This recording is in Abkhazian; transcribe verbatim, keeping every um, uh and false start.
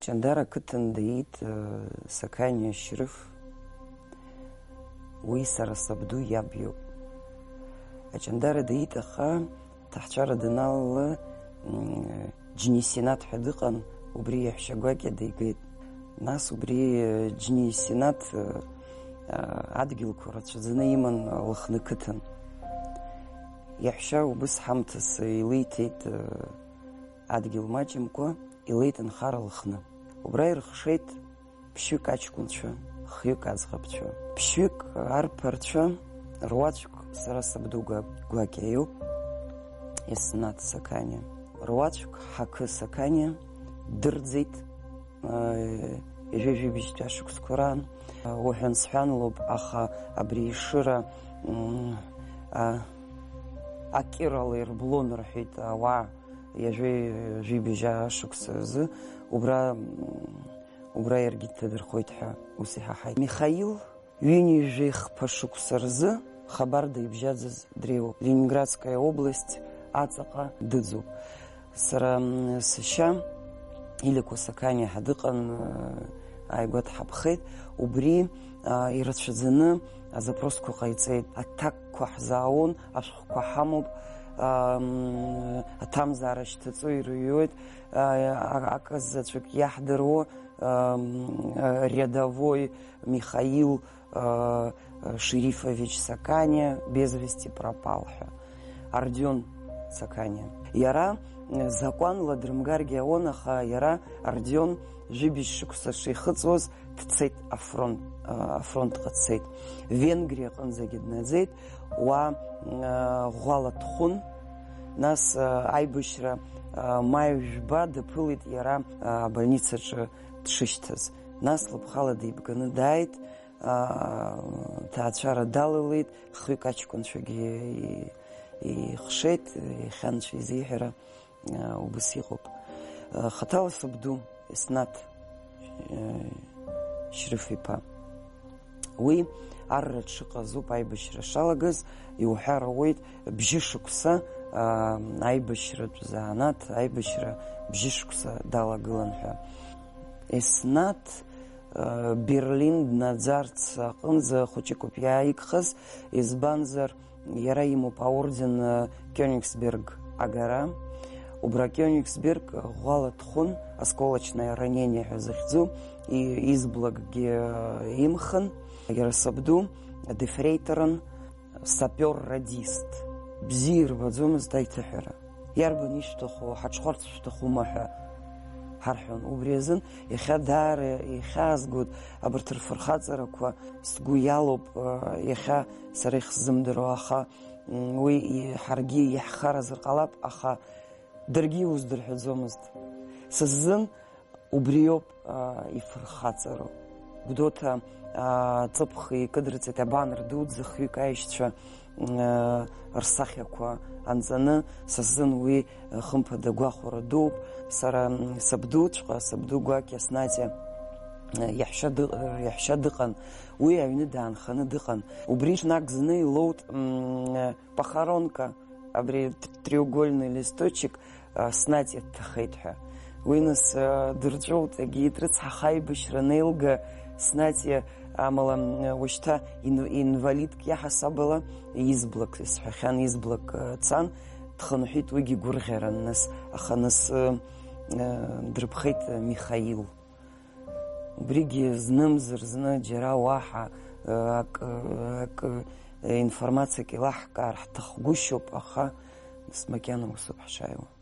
Ҷандара ақыҭан диит, э, Сақаниа Шьрыф, уи сара сабду иаб иоуп. Аҷандара диит, аха ҭаҳцәара даналала, м, Џьни Синаҭ ҳәа дыҟан, убри иаҳәшьа гәакьа дигеит. Нас убри, э, Џьни Синаҭ, э, э, адгьылқәа рацәаӡаны иман, э, Лыхны қыҭан. Иаҳәшьа убыс ҳамҭас илиҭеит, э, адгьыл маҷымкәа, илеит нхара Лыхны. Убра ирыхшеит ԥшьҩык аҷкәынцәа, хҩык аӡӷабцәа. Ԥшьҩык арԥарцәа, руаӡәк сара сабду гәа-, гәакьа иоуп, Еснаҭ Сақаниа. Руаӡәк Ҳақы Сақаниа дырӡит, э, ҩажәи жәибжьтәи ашықәсқәа раан. Уҳәан-сҳәанлоуп, аха абри ишыра, м, а, акьырала ирблон рҳәеит ауаа. Ҩажәи жәибжь ашықәса рзы убра, убра иаргьы дҭадырхоит ҳәа ус иҳаҳаит. Михаил ҩынҩажәи хԥа шықәса рзы хабарда ибжьаӡыз дреиуоуп. Ленинградская область аҵаҟа дыӡуп. Сара, м, сашьа Илико Сақаниа ҳәа дыҟан, ааигәа дҳаԥхеит. Убри, а, ирацәаӡаны азапросқәа ҟаиҵеит. Аҭакқәа ҳзаауан, ашәҟәқәа ҳамоуп, ам, аҭамзаара шьҭаҵо ирыҩуеит, а, а, акы заҵәык иаҳдыруа, ам, а, рядовой Михаил, а, Шерифович Саканиа без вести пропал ҳәа. Ардион Саканиа. Иара, э, закәанла дрымгаргьы ауан, аха иара Ардион жәибжь шықәса шихыҵуаз дцеит афронт, а, афронтҟа дцеит. Венгриа аҟынӡагьы днаӡеит, уа, а, ӷәӷәала дхәын, нас, а, аибашьра, а, маи жәба даԥылеит иара, а, абольницаҿы дшышьҭаз. Нас лыԥхала деибганы дааит, а, ҭаацәара далалеит, хҩык аҷкәынцәагьы и-, ихшеит, иахьа анцәа изиҳәара. Убыс иҟоуп. Хаҭала сабду, Еснаҭ Шьрыф-иԥа. Уи арра дшыҟаз ауп аибашьра шалагаз, иуҳәар ауеит, бжьышықәса, аибашьратә занааҭ аибашьра бжьышықәса далагылан ҳәа. Еснаҭ Берлин днаӡарц аҟынӡа хәыҷыкоуп иааигхаз, избанзар, Иара имоуп аорден, э, Кёнигсберг агара. Убра Кёнигсберг ӷәӷәала дхәын, осколочное ранение ҳәа захьӡу, и-, изблакгьы, э, имхын. Иара сабду дефрейторын, сапёр-радист. Бзиа ирбаӡомызт аиҭаҳәара. Иарбан ишәҭаху, ҳаҽхәарц шәҭахума ҳәа ҳарҳәон. Убри азын иахьа даара ихьаазгоит абарҭ рфырхаҵарақәа, сгәы иалоуп, э, иахьа сара ихсзымдыруа, аха, м, уи и-, ҳаргьы иаҳхаразар ҟалап, аха даргьы иуздырҳәаӡомызт. Са сзын убриоуп, а, ифырхаҵароу. Гәдоуҭа, а, ҵыԥх икыдырҵеит, абан рдуӡӡа хҩык аишьцәа, м, а, рсахьақәа анҵаны, са сзын уи, а, хымԥада гәахәара дууп. Сара, м, сабдуҵәҟьа, сабду гәакьа Снатиа, а, иаҳәшьа ды-, а, иаҳәшьа дыҟан. Уи аҩны даанханы дыҟан. Убри ҽнак зны илоут, м, а, похоронка, абри т-, треугольный листочек, а, Снатиа дҭахеит ҳәа. Уи нас, а, дырҵәоуп, егьи дрыцҳаха аибашьра анеилга, Снатиа, амала, м, уажәшьҭа ин-, инвалидк иаҳасаб ала, изблак, исҳәахьан, изблак, а, цан, дхынҳәит уигьы гәырӷьаран нас, аха нас, а, а, дрыԥхеит, а, Михаил. Убригьы знымзар-зны џьара уаҳа, э, акы, акы, э, информациак еилаҳкаар ҳҭахгәышьоуп, аха нас макьана усоуп ҳшааиуа.